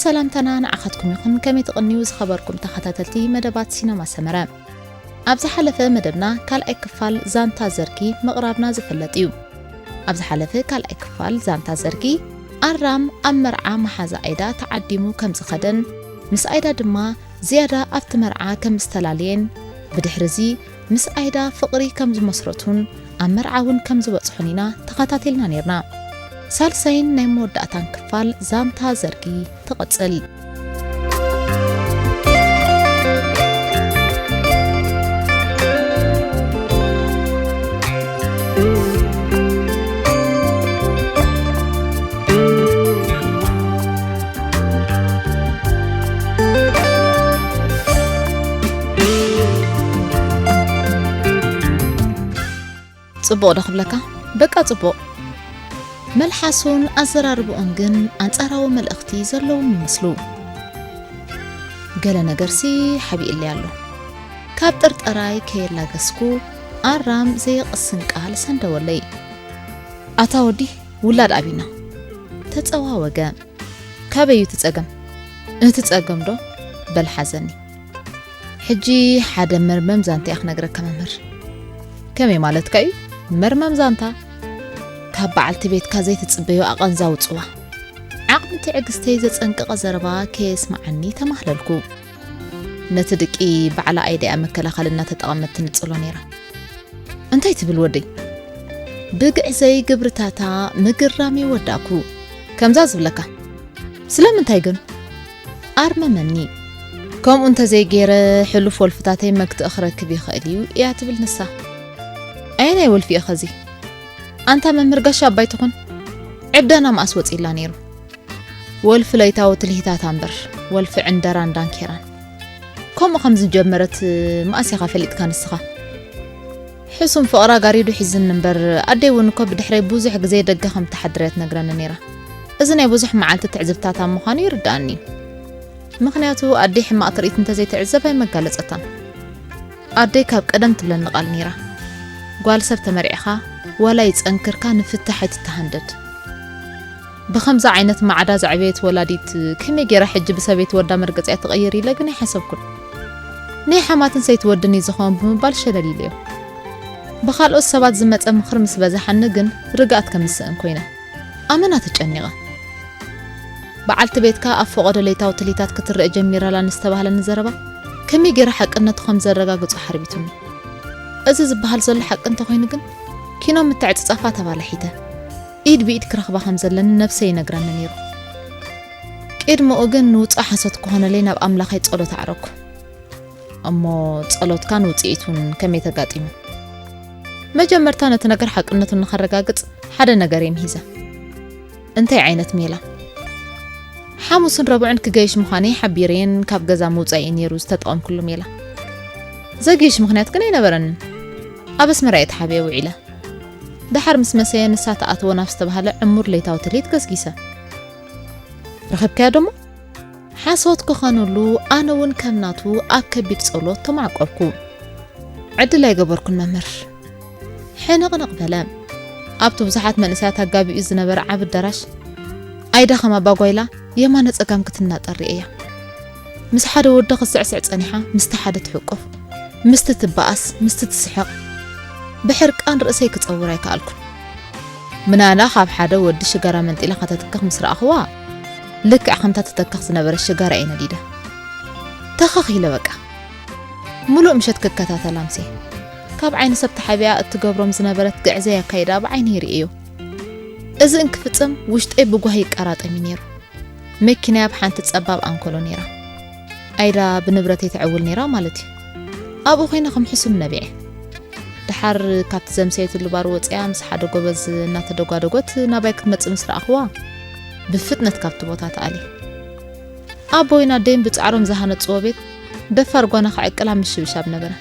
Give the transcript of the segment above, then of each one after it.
ሰላምታና ንዓኻትኩም ይኹን። ከመይ ትቕንዩ ዝኸበርኩም ተኸታተልቲ መደባት ሲነማ ሰመረ? ኣብ ዝሓለፈ መደብና ካልኣይ ክፋል ዛንታ ዘርጊ ምቕራብና ዝፍለጥ እዩ። ኣብ ዝሓለፈ ካልኣይ ክፋል ዛንታ ዘርጊ፣ ኣራም ኣብ መርዓ መሓዛ ኣይዳ ተዓዲሙ ከም ዝኸደን፣ ምስ ኣይዳ ድማ ዝያዳ ኣብቲ መርዓ ከም ዝተላለየን፣ ብድሕርዚ ምስ ኣይዳ ፍቕሪ ከም ዝመስረቱን ኣብ መርዓ እውን ከም ዝበጽሑን ኢና ተኸታቲልና ኔርና። ሳልሳይን ናይ መወዳእታን ክፋል ዛንታ ዘርጊ ትቕጽል። ጽቡቕ ዶ ክብለካ? በቃ ጽቡቕ። መልሓሱን ኣዘራርብኡን ግን ኣንጻራዊ መልእኽቲ ዘለዎም ይመስሉ። ገለ ነገርሲ ሓቢእለይ ኣሎ። ካብ ጥርጠራይ ከየላገስኩ ኣራም ዘየቕስን ቃል ሰንደወለይ። ኣታ ወዲ፣ ውላድ ኣቢና። ተጸዋወገ። ካበይ እዩ እቲ ጸገም? እቲ ጸገም ዶ? በል ሓዘኒ። ሕጂ ሓደ መርመም ዛንታ እያ ክነግረካ መምህር። ከመይ ማለትካ እዩ? መርመም ዛንታ? ካብ በዓልቲ ቤትካ ዘይትጽበዮ ኣቐንዛ ውጽዋ። ዓቕሚ ትዕግስተይ ዘጸንቀቐ ዘረባ ከየስምዓኒ ተማህለልኩ። ነቲ ድቂ ባዕላ ኣይዳ እያ መከላኸሊ እናተጠቐመት ትንጽሎ ነይራ። እንታይ ትብል ወደይ? ብግዕዘይ ግብርታታ ምግራም ይወዳእኩ። ከምዛ ዝብለካ። ስለምንታይ ግን? ኣርመመኒ። ከምኡ እንተዘይገይረ ሕሉፍ ወልፍታተይ መግትኢ ክረክብ ይኽእል እዩ እያ ትብል ንሳ። ኣየናይ ወልፊ እየ ኸዚ? ኣንታ መምህር ጋሻ ኣባይ ትኹን? ዕብዳና መኣስ ወፂላ ነይሩ? ወልፊ ለይታዊ ትልሂታታ እምበር፣ ወልፊ ዕንደራን ዳንኬራን። ከምኡ ከም ዝጀመረት መኣስ ኢኻ ፈሊጥካ ንስኻ? ሕሱም ፍቕራ ጋሪዱ ሒዝኒ እምበር፣ ኣደይ እውን እኮ ብድሕረይ ብዙሕ ግዜ ደገ ከም ትሓድር እያ ትነግረኒ ነይራ። እዚ ናይ ብዙሕ መዓልቲ ትዕዝብታታ ምዃኑ ይርድኣኒ እዩ። ምኽንያቱ ኣደይ ሕማቕ ትርኢት እንተዘይትዕዘብ ኣይመጋለጸታን። ኣደይ ካብ ቀደም ትብለኒ ቃል ነይራ፣ ጓል ሰብ ተመርዒኻ ዋላ ይጸንክርካ ንፍታሕ ኣይትተሃንደድ። ብኸምዚ ዓይነት ማዕዳ ዘዕበየት ወላዲት ከመይ ገይራ ሕጂ ብሰበይቲ ወዳ መርገጺኣ ትቕይር ኢለ ግን ኣይሓሰብኩን። ናይ ሓማትን ሰይቲ ወድን እዩ ዝኸውን ብምባል ሸለል ኢለዮ። ብኻልኦት ሰባት ዝመጸ ምኽሪ ምስ በዝሓኒ ግን ርግኣት ከም ዝስእን ኮይነ። ኣመና ተጨኒቐ። በዓልቲ ቤትካ ኣብ ፈቐዶ ለይታዊ ትልሂታት ክትረአ ጀሚራ ኣላ ንዝተባህለኒ ዘረባ ከመይ ገይረ ሓቅነቱ ከም ዘረጋግጾ ሓርቢቱኒ። እዚ ዝበሃል ዘሎ ሓቂ እንተኾይኑ ግን ኪኖ ምትዕጽጻፋ ተባላሒተ። ኢድ ብኢድ ክረኽባ ከም ዘለኒ ነብሰይ ይነግረኒ ነይሩ። ቅድሚኡ ግን ንውጹእ ሓሶት ክኾነለይ ናብ ኣምላኸይ ጸሎት ኣዕረግኩ። እሞ ጸሎትካን ውጽኢቱን ከመይ ተጋጢሙ? መጀመርታ ነቲ ነገር ሓቅነቱ ንኸረጋግጽ ሓደ ነገር እየ ምሂዘ። እንታይ ዓይነት ሜላ? ሓሙስን ረቡዕን ክገይሽ ምዃነይ ሓቢረየን ካብ ገዛ ምውጻእ እዩ ነይሩ ዝተጠቐምኩሉ ሜላ። ዘግይሽ ምኽንያት ግን ኣይነበረንን። ኣብ ኣስመራ እየ ተሓቢኤ ውዒለ። ደሓር ምስ መሰየ ንሳ ትኣትዎ ናብ ዝተባህለ ዕሙር ለይታዊ ትልሂት ገስጊሰ። ረኸብካያ ደሞ? ሓሶት ክኸነሉ ኣነ እውን ከም ናቱ ኣብ ከቢድ ጸሎት ተማዕቆብኩ። ዕድል ኣይገበርኩን መምህር። ሕንቕንቕ በለ። ኣብቲ ብዙሓት መንእሰያት ኣጋቢኡ ዝነበረ ዓቢ ኣዳራሽ ኣይዳ ከም ኣባጓይላ የማነ ጸጋም ክትናጠር ርእየያ። ምስ ሓደ ወዲ ክስዕስዕ ጸኒሓ፣ ምስቲ ሓደ ትሕቁፍ፣ ምስቲ ትበኣስ፣ ምስቲ ትስሕቕ። ብሕርቃን ርእሰይ ክጸውር ኣይከኣልኩን። ምናና ካብ ሓደ ወዲ ሽጋራ መንጢላ ከተትክኽ ምስ ረኣኽዋ፣ ልክዕ ከምታ ትተክኽ ዝነበረት ሽጋራ እየ ነዲደ። ተኸኽ ኢለ በቃ። ሙሉእ ምሸት ክከታተላ ኣምስየ። ካብ ዓይኒ ሰብ ተሓቢኣ እትገብሮም ዝነበረት ግዕዘይ ኣካይዳ ብዓይነይ ርእየዮ። እዚ እንክፍጸም ውሽጠይ ብጓሂ ይቀራጠም እዩ ነይሩ። መኪናይ ኣብ ሓንቲ ጸባብ ኣንኮሎ ነይራ። ኣይዳ ብንብረተይ ትዕውል ነይራ ማለት እዩ። ኣብኡ ኮይነ ከም ሕሱም ነቢዐ። ደሓር ካብቲ ዘምሰየትሉ ባር ወጺኣ ምስ ሓደ ጎበዝ እናተደጓደጎት ናባይ ክትመጽእ ምስ ረኣኽዋ፣ ብፍጥነት ካብቲ ቦታ ተኣልየ። ኣቦይን ኣደይን ብጻዕሮም ዝሃነጽዎ ቤት ደፋር ጓና ክዕቅል ኣብ ምሽብሻብ ነበረ።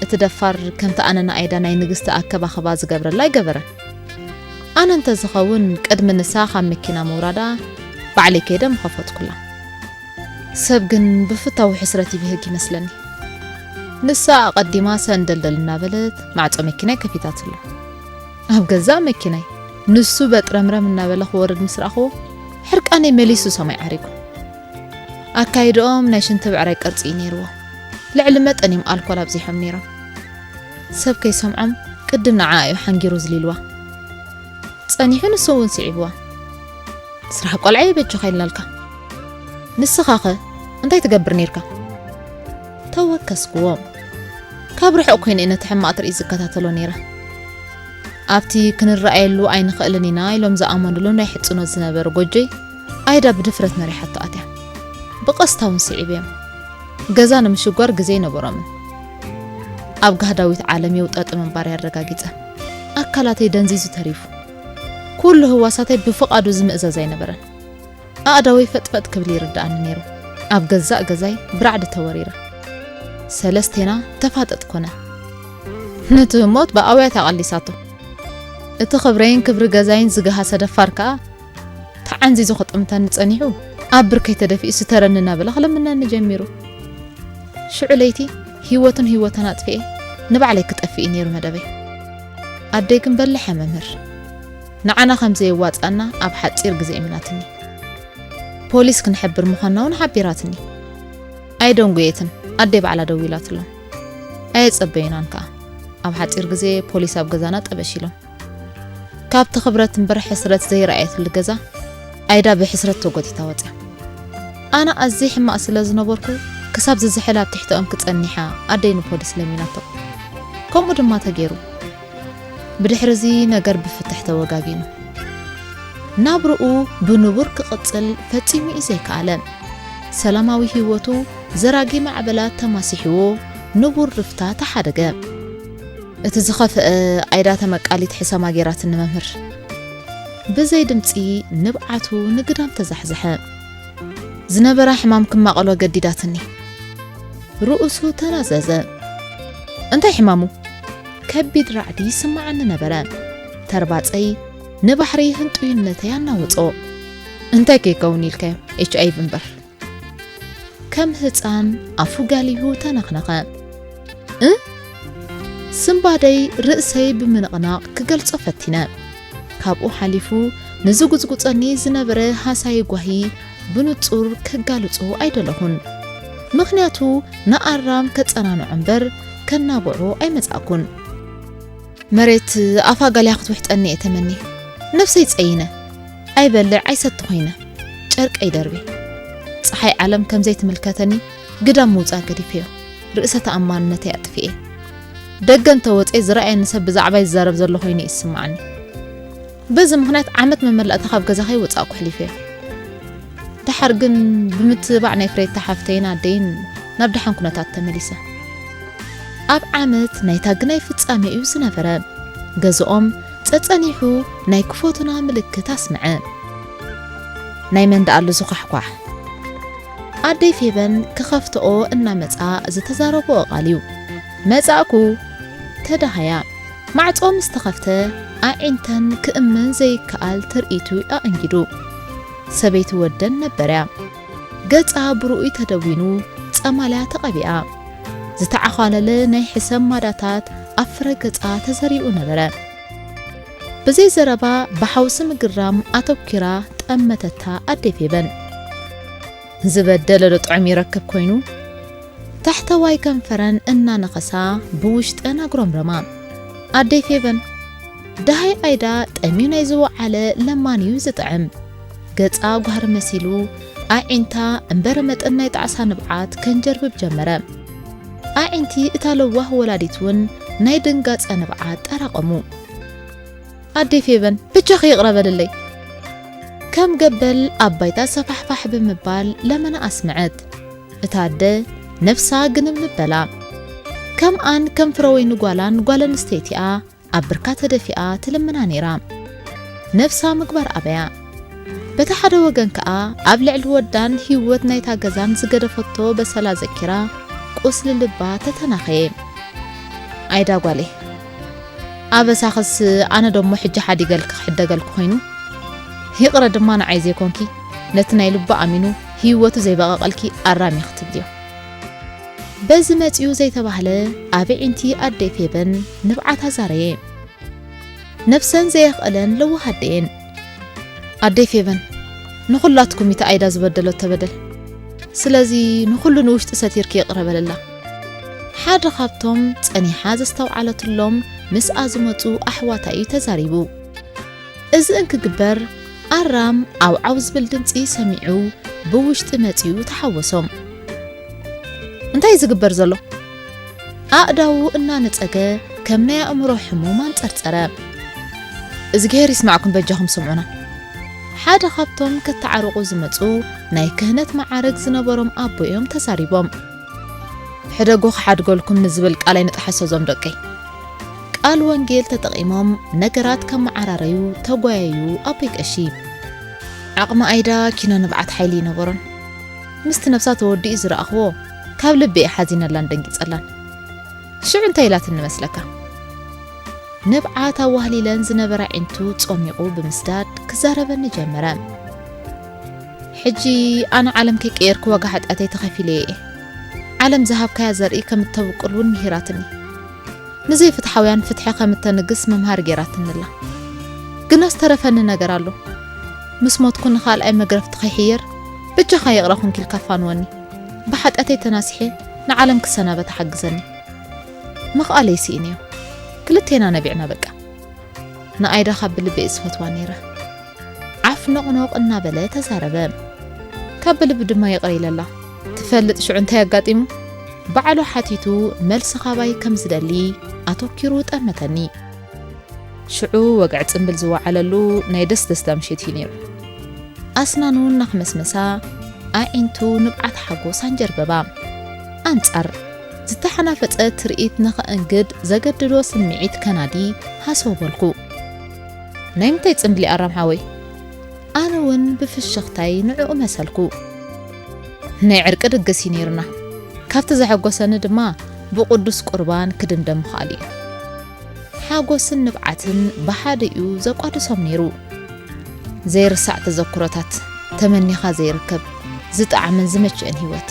እቲ ደፋር ከምቲ ኣነ ንኣይዳ ናይ ንግስቲ ኣከባኽባ ዝገብረላ ኣይገበረን። ኣነ እንተዝኸውን ቅድሚ ንሳ ካብ መኪና ምውራዳ ባዕለይ ከይደ ምኸፈትኩላ። ሰብ ግን ብፍታዊ ሕስረት ይብህግ ይመስለኒ። ንሳ ኣቐዲማ ሰንደልደል እናበለት ማዕጾ መኪናይ ከፊታትሉ። ኣብ ገዛእ መኪናይ ንሱ በጥረምረም እናበለ ክወርድ ምስ ረኣኽዎ፣ ሕርቃነይ መሊሱ ሰማይ ዓሪጉ። ኣካይድኦም ናይ ሽንቲ ብዕራይ ቅርጺ እዩ ነይርዎ። ልዕሊ መጠን እዮም ኣልኮል ኣብዚሖም ነይሮም። ሰብ ከይሰምዖም ቅድም ንዓ እዩ ሓንጊሩ ዝሊልዋ። ጸኒሑ ንሱ እውን ስዒብዋ። "ስራሕ ቆልዓ የበጅኻ ኢልናልካ። ንስኻኸ እንታይ ትገብር ነይርካ?" ተወከስኩዎ። ካብ ርሑቕ ኮይነ ነቲ ሕማቕ ትርኢት ዝከታተሎ ነይረ። ኣብቲ ክንረኣየሉ ኣይንኽእልን ኢና ኢሎም ዝኣመኑሉ ናይ ሕጽኖት ዝነበረ ጎጆይ ኣይዳ ብድፍረት መሪሓቶ ኣትያ። ብቐስታ እውን ስዒበዮም። ገዛ ንምሽጓር ግዜ ኣይነበሮምን። ኣብ ጋህዳዊት ዓለም የውጠጥ ምንባር ያረጋጊጸ። ኣካላተይ ደንዚዙ ተሪፉ። ኩሉ ህዋሳተይ ብፍቓዱ ዝምእዘዝ ኣይነበረን። ኣእዳወይ ፈጥፈጥ ክብል ይርድኣኒ ነይሩ። ኣብ ገዛእ ገዛይ ብራዕዲ ተወሪረ። ሰለስቴና ተፋጠጥ ኮነ። ነቲ ህሞት ብኣውያት ኣቐሊሳቶ። እቲ ክብረይን ክብሪ ገዛይን ዝገሃሰ ደፋር ከኣ ተዓንዚዙ ክጥምተኒ ጸኒሑ፣ ኣብ ብርከይ ተደፊኡ ስተረኒ እናበለ ክልምነኒ ጀሚሩ። ሽዑ ለይቲ ህይወቱን ህይወተን ኣጥፊኤ ንባዕለይ ክጠፍእ እዩ ነይሩ መደበይ። ኣደይ ግን በላሕ እያ መምህር። ንዓና ከም ዘየዋጽኣና ኣብ ሓጺር ግዜ እሚናትኒ። ፖሊስ ክንሕብር ምዃንና እውን ሓቢራትኒ። ኣይደንጎየትን፣ ኣደይ ባዕላ ደዊላትሎም። ኣየጸበዩናን ከኣ። ኣብ ሓጺር ግዜ ፖሊስ ኣብ ገዛና ጠበሽ ኢሎም። ካብቲ ክብረት እምበር ሕስረት ዘይረኣየትሉ ገዛ ኣይዳ ብሕስረት ተጎቲታ ወጽያ። ኣነ ኣዝየ ሕማቕ ስለ ዝነበርኩ ክሳብ ዝዝሕል ኣብ ትሕተኦም ክጸኒሓ ኣደይ ንፖሊስ ለሚናቶ። ከምኡ ድማ ተገይሩ። ብድሕሪ እዚ ነገር ብፍትሕ ተወጋጊኑ። ናብርኡ ብንቡር ክቕጽል ፈጺሙ እዩ ዘይከኣለ። ሰላማዊ ህይወቱ ዘራጊ ማዕበላት ተማሲሕዎ ንቡር ርፍታ ተሓደገ። እቲ ዝኸፍአ ኣይዳ ተመቃሊት ሕሰማ ጌራትኒ መምህር። ብዘይ ድምጺ ንብዓቱ ንግዳም ተዛሕዘሐ። ዝነበራ ሕማም ክማቐሎ ገዲዳትኒ። ርእሱ ተናዘዘ። እንታይ ሕማሙ? ከቢድ ራዕዲ ይስምዓኒ ነበረ። ተርባጸይ ንባሕሪ ህንጡይነተይ ኣናወጾ። እንታይ ከይከውን ኢልካዮ? ኤች ኣይ ቪ እምበር። ከም ህጻን ኣፉ ጋሊሁ ተነኽነኸ። እ? ስንባደይ ርእሰይ ብምንቕናቕ ክገልጾ ፈቲነ። ካብኡ ሓሊፉ ንዝጉጽጉጸኒ ዝነበረ ሃሳዪ ጓሂ ብንጹር ከጋልጾ ኣይደለኹን። ምኽንያቱ ንኣራም ከጸናንዖ እምበር ከናብዖ ኣይመጻእኩን። መሬት ኣፋ ጋልያ ክትውሕጠኒ እየ ተመንየ። ነብሰይ ጸይነ። ኣይበልዕ ኣይሰቲ ኮይነ። ጨርቀይ ደርብየ። ጸሓይ ዓለም ከም ዘይትምልከተኒ ግዳም ምውጻእ ገዲፈዮ። ርእሰ ተኣማንነተይ ኣጥፊኤ። ደገ እንተወጺኤ ዝረኣየኒ ሰብ ብዛዕባይ ዝዛረብ ዘሎ ኮይኑ እዩ ዝስምዓኒ። በዚ ምኽንያት ዓመት መመላእታ ካብ ገዛ ከይወጻእኩ ኣሕሊፈዮ። ደሓር ግን ብምትብባዕ ናይ ፍሬታ ሓፍተይን ኣደይን ናብ ደሓን ኩነታት ተመሊሰ። ኣብ ዓመት ናይታ ግናይ ፍጻሜ እዩ ዝነበረ። ገዝኦም ጸጸኒሑ ናይ ክፎቱና ምልክት ኣስምዐ። ናይ መን ደኣሉ ዝኳሕኳሕ? ኣደይ ፌበን ክኸፍትኦ እናመጻ ዝተዛረብኦ ቃል እዩ። መጻእኩ። ተደሃያ። ማዕጾ ምስ ተኸፍተ ኣዒንተን ክእመን ዘይከኣል ትርኢቱ ኣእንጊዱ። ሰበይቲ ወደን ነበርያ። ገጻ ብርኡይ ተደዊኑ ጸማልያ ተቐቢኣ። ዝተዓዃለለ ናይ ሕሰም ማዳታት ኣብ ፍረ ገጻ ተዘሪኡ ነበረ። ብዘይ ዘረባ ብሓውሲ ምግራም ኣተኲራ ጠመተታ ኣደይ ፌበን። ዝበደለ ዶ ጥዑም ይረክብ ኮይኑ? ታሕተዋይ ከንፈረን እናነኸሳ ብውሽጠን ኣጉረምረማ። ኣደይ ፌበን፣ ደሃይ ኣይዳ ጠምዩ ናይ ዝወዓለ ለማን እዩ ዝጥዕም። ገጻ ጓህሪ መሲሉ ኣዒንታ እምበር መጠን ናይ ጣዕሳ ንብዓት ከንጀርብብ ጀመረ። ኣዒንቲ እታ ለዋህ ወላዲት እውን ናይ ድንጋጸ ንብዓት ጠራቐሙ። ኣደይ ፌበን፣ ብጃኺ ይቕረ በልለይ። ከም ገበል ኣብ ባይታ ሰፋሕፋሕ ብምባል ለመና ኣስምዐት። እታ ኣደ ነፍሳ ግንብንብ በላ። ከምኣን ከም ፍረወይኒ ጓላን ጓል ኣንስተይቲኣ ኣብ ብርካ ተደፊኣ ትልምና ነይራ። ነፍሳ ምግባር ኣበያ። በቲ ሓደ ወገን ከኣ ኣብ ልዕሊ ወዳን ህይወት ናይታ ገዛን ዝገደፈቶ በሰላ ዘኪራ ቁስሊ ልባ ተተናኸየ። ኣይዳ ጓለይ፣ ኣበሳኽስ ኣነ ደሞ ሕጂ ሓዲገልኪ ክሕደገልኪ ኮይኑ? ይቕረ ድማ ንዓይ ዘይኮንኪ፣ ነቲ ናይ ልቡ ኣሚኑ ህይወቱ ዘይበቐቐልኪ ኣራሚ ክትብልዮ። በዚ መጺኡ ዘይተባህለ ኣብ ኣዒንቲ ኣደይ ፌበን ንብዓት ኣዛረየ። ነፍሰን ዘየኽእለን ለዋህ ኣደየን። ኣደይ ፌበን፣ ንኹላትኩም እዩ እቲ ኣይዳ ዝበደለቶ በደል። ስለዚ ንኹሉ ንውሽጢ ሰቲርኪ ይቕረ በለላ። ሓደ ካብቶም ጸኒሓ ዘስተውዓለትሎም ምስኣ ዝመጹ ኣሕዋታ እዩ ተዛሪቡ። እዚ እንክግበር ኣራም ዓው ዓው ዝብል ድምጺ ሰሚዑ ብውሽጢ መጺኡ ተሓወሶም። እንታይ እዩ ዝግበር ዘሎ? ኣእዳዉ እናነጸገ ከም ናይ ኣእምሮ ሕሙም ኣንጸርጸረ። እዝግሄር ይስማዕኩም፣ በጃኹም ስምዑና። ሓደ ካብቶም ከተዓርቑ ዝመጹ ናይ ክህነት መዓርግ ዝነበሮም ኣቦ እዮም ተዛሪቦም። ሕደጎ ክሓድገልኩም ንዝብል ቃል ኣይንጠሓሶ እዞም ደቀይ። ቃል ወንጌል ተጠቒሞም ነገራት ከመዓራረዩ ተጓየዩ ኣቦይ ቀሺ። ዓቕሚ ኣይዳ ኪኖ ንብዓት ሓይሊ ይነበሮን። ምስቲ ነብሳ ተወዲኡ ዝረኣኽዎ ካብ ልቢ እየ ሓዚነላን ደንጊጸላን። ሽዑ እንታይ ኢላትኒ መስለካ? ንብዓት ኣዋህሊለን ዝነበራ ዒንቱ ጾሚቑ ብምስዳድ ክዛረበኒ ጀመረ። ሕጂ ኣነ ዓለም ከይቀየርኩ ዋጋ ሓጢኣተይ ተኸፊለ እየ። ዓለም ዝሃብካያ ዘርኢ ከም እተብቁል እውን ምሂራትኒ። ንዘይፍትሓውያን ፍትሒ ከም እተንግስ ምምሃር ገይራትኒ ኣላ። ግና ዝተረፈኒ ነገር ኣሎ። ምስ ሞትኩ ንኻልኣይ መግረፍቲ ከይሕየር በጃኻ ይቕረ ኩንኪ ኢልካ ፋንወኒ። ብሓጢኣተይ ተናሲሐ ንዓለም ክሰናበታ ሓግዘኒ። ምኽኣለይ ስኢነዮ። ክልቴና ነቢዕና በቃ። ንኣይዳ ካብ ብልቢ እየ ዝፈትዋ ነይረ። ዓፍ ኖቕኖቕ እናበለ ተዛረበ። ካብ ብልቢ ድማ ይቕረ ኢለላ። ትፈልጥ ሽዑ እንታይ ኣጋጢሙ? ባዕሉ ሓቲቱ መልሲ ካባይ ከም ዝደሊ ኣተኪሩ ጠመተኒ። ሽዑ ወግዒ ጽምብል ዝወዓለሉ ናይ ደስደስታ ምሸት እዩ ነይሩ። ኣስናኑ እናኽመስመሳ ኣዒንቱ ንብዓት ሓጎስ ኣንጀርበባ። ኣንጻር ዝተሓናፈጸ ትርኢት ንኸእንግድ ዘገድዶ ስምዒት ከናዲ ሃሰው በልኩ። ናይ ምንታይ ጽምብል ኣራም ሓወይ? ኣነ እውን ብፍሽኽታይ ንዕኡ መሰልኩ። ናይ ዕርቂ ድግስ እዩ ነይሩና። ካብቲ ዘሐጎሰኒ ድማ ብቅዱስ ቁርባን ክድምደም ምኽኣል እዩ። ሓጎስን ንብዓትን ብሓደ እዩ ዘቋድሶም ነይሩ። ዘይርሳዕ ተዘክሮታት፣ ተመኒኻ ዘይርከብ፣ ዝጠዓመን ዝመችእን ህይወት።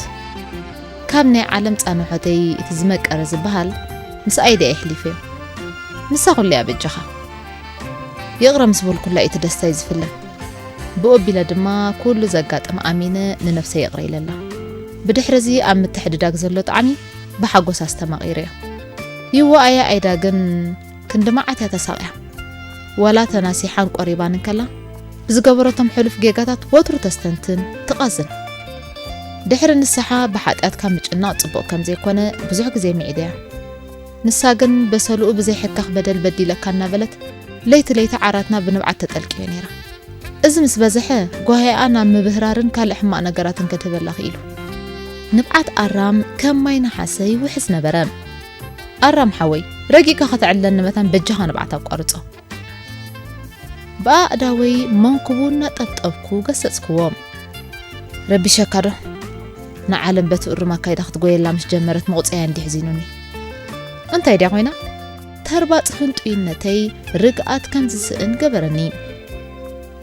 ካብ ናይ ዓለም ጻንሖተይ እቲ ዝመቀረ ዝበሃል ምስ ኣይዳ የሕሊፈዮ። ንሳ ኩሉ እያ በጃኻ። ይቕረ ምስ በልኩላ እቲ ደስታይ ዝፍለ። ብኡ ኣቢለ ድማ ኩሉ ዘጋጥም ኣሚነ ንነብሰይ ይቕረ ኢለላ። ብድሕሪ እዚ ኣብ ምትሕድዳግ ዘሎ ጣዕሚ ብሓጎስ ኣስተማቒረዮ። ይዋኣያ ኣይዳ ግን ክንዲ መዓት እያ ተሳቕያ። ዋላ ተናሲሓን ቆሪባን እንከላ ብዝገበረቶም ሕሉፍ ጌጋታት ወትሩ ተስተንትን ትቐዝን። ድሕሪ ንስሓ ብሓጢኣትካ ምጭናቕ ጽቡቕ ከም ዘይኮነ ብዙሕ ግዜ ምዒደያ። ንሳ ግን በሰልኡ ብዘይሕካኽ በደል በዲለካ እናበለት ለይቲ ለይቲ ዓራትና ብንብዓት ተጠልቅዮ ነይራ። እዚ ምስ በዝሐ ጓሂኣ ናብ ምብህራርን ካልእ ሕማቕ ነገራትን ከድህበላ ክኢሉ። ንብዓት ኣራም ከም ማይ ነሓሰ ይውሕዝ ነበረ። ኣራም ሓወይ፣ ረጊእካ ከተዕልለኒ መታን በጃኻ ንብዓት ኣቋርጾ። ብኣእዳወይ መንኩቡ እናጠብጠብኩ ገሰጽክዎ። ረቢሸካ ዶ? ንዓለም በቲ እሩም ኣካይዳ ክትጎየላ ምስ ጀመረት ምቑጸያ እንዲሕ ዚኑኒ። እንታይ ድያ ኮይና? ተርባጽ ህንጡይነተይ ርግኣት ከም ዝስእን ገበረኒ።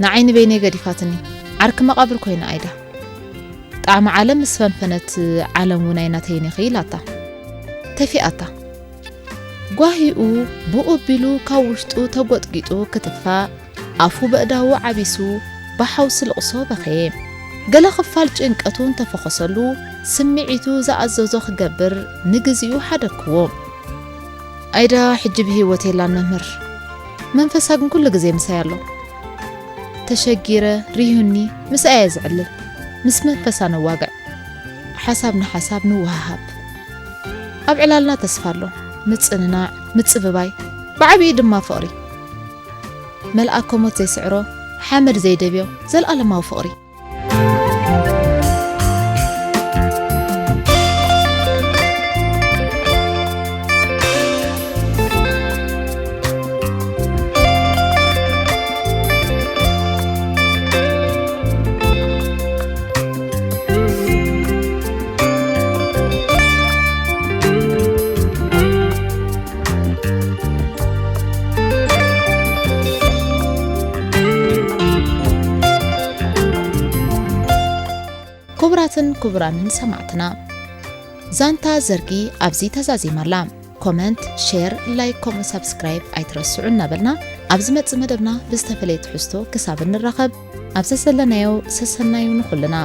ንዓይ ንበይነይ ገዲፋትኒ። ዓርኪ መቓብር ኮይና ኣይዳ። ጣዕሚ ዓለም ምስ ፈንፈነት፣ ዓለም እውን ኣይናተይን ኢኺ ኢላታ። ተፊኣታ። ጓሂኡ ብኡ ኣቢሉ ካብ ውሽጡ ተጎጥጊጡ ክትፋእ፣ ኣፉ በእዳዉ ዓቢሱ ብሓውሲ ልቕሶ በኸየ። ገለ ክፋል ጭንቀቱ እንተፈኾሰሉ፣ ስምዒቱ ዝኣዘዞ ክገብር ንግዚኡ ሓደግክዎ። ኣይዳ ሕጂ ብህይወት የላን መምህር። መንፈሳ ግን ኩሉ ግዜ ምሳይ ኣሎ። ተሸጊረ፣ ሪሁኒ፣ ምስኣ እየ ዝዕልል። ምስ መንፈሳ ነዋግዕ። ሓሳብ ንሓሳብ ንወሃሃብ። ኣብ ዕላልና ተስፋ ኣሎ። ምጽንናዕ፣ ምጽብባይ፣ ብዓቢኡ ድማ ፍቕሪ። መልኣከ ሞት ዘይስዕሮ፣ ሓመድ ዘይደብዮ፣ ዘልኣለማዊ ፍቕሪ። ክቡራትን ክቡራንን ሰማዕትና፣ ዛንታ ዘርጊ ኣብዚ ተዛዚማ ኣላ። ኮመንት፣ ሼር፣ ላይክ ከምኡ ሳብስክራይብ ኣይትረስዑ እናበልና ኣብ ዝመጽእ መደብና ብዝተፈለየ ትሕዝቶ ክሳብ እንራኸብ፣ ኣብ ዘዘለናዮ ሰሰናዩ ንኹልና።